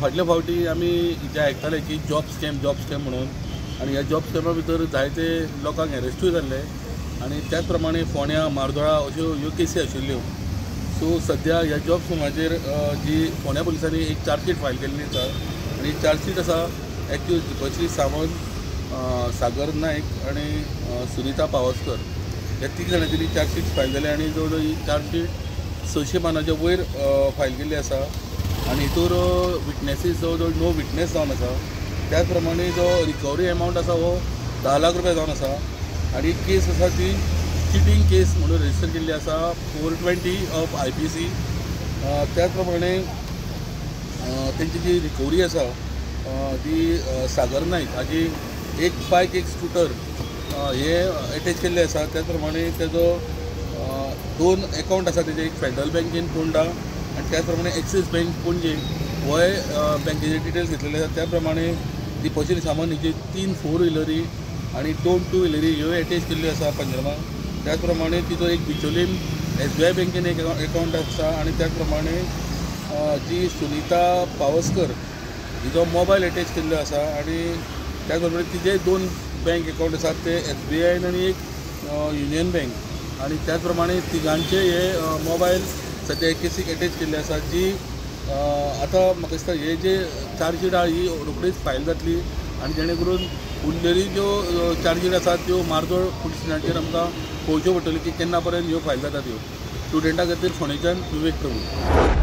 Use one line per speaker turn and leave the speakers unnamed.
फाटल्या फावटी आमी जे आयकताले की जॉब स्कॅम म्हणून, आनी ह्या जॉब स्कॅमा भितर जायते लोकांक एरेस्टूय जाल्ले आनी त्याच प्रमाणे फोंड्या, मार्दोळा अश्यो ह्यो केसी आशिल्ल्यो. सो सद्या ह्या जॉब स्कॅमाचेर जी फोंड्या पुलिसांनी एक चार्जशीट फायल केल्ली आसा आनी ही चार्जशीट आसा एक्यूज दीपश्री सावंत, सागर नायक आनी सुनीता पावसकर ह्या 3 जाणांची चार्जशीट फायल जाली आनी जवळ जवळ ही चार्जशीट 600 पानाच्या वयर फायल केल्ली आसा आनी हितूर विटनेसीस जवळ जवळ 9 विटनेस जावन आसा. त्याच प्रमाणे जो रिकवरी एमावंट आसा हो 10 लाख रुपया जावन आसा आनी केस आसा ती चिटींग केस म्हणून रजिस्टर केल्ली आसा 420 ऑफ IPC. त्याच प्रमाणे तेंची जी रिकवरी आसा ती सागर नायक हाजी एक बायक एक स्कुटर हे एटॅच केल्ले आसा. त्याच प्रमाणे तेजो 2 एकावंट आसा तेजे, एक फेडरल बँकेन पोंडा आनी त्याच प्रमाणे एक्सीस बँक पणजे होय बँकेचे डिटेल्स घेतलेले आसा. त्या प्रमाणे दीपश्री सावंत हिची 3 4 व्हिलरी आनी 2 2 व्हिलरी ह्यो एटॅच केल्ल्यो आसा पंजरमा. त्याच प्रमाणे तिचो एक बिचोलीम SBI बँकेन एक एकावंट आसा आनी त्याच प्रमाणे जी सुनीता पावसकर हिजो मोबायल एटॅच केल्लो आसा आनी त्याच प्रमाणे तिजे 2 बँक एकावंट आसात ते SBI आनी एक युनियन बँक आनी त्याच प्रमाणे तिगांचे हे मोबायल सद्या केसीक एटॅच केल्ले आसा. जी आतां म्हाका दिसता हे जे चार्जशीट आहा ही रोखडीच फायल जातली आनी जेणे करून उरलेली ज्यो चार्जीस आसात त्यो मार्दोळ पुलीस स्टेशनाचेर आमकां पळोवच्यो पडटल्यो की केन्ना पर्यंत ह्यो फायल जाता त्यो. स्टुडंटा खातीर फोंडेच्यान विवेक प्रभू.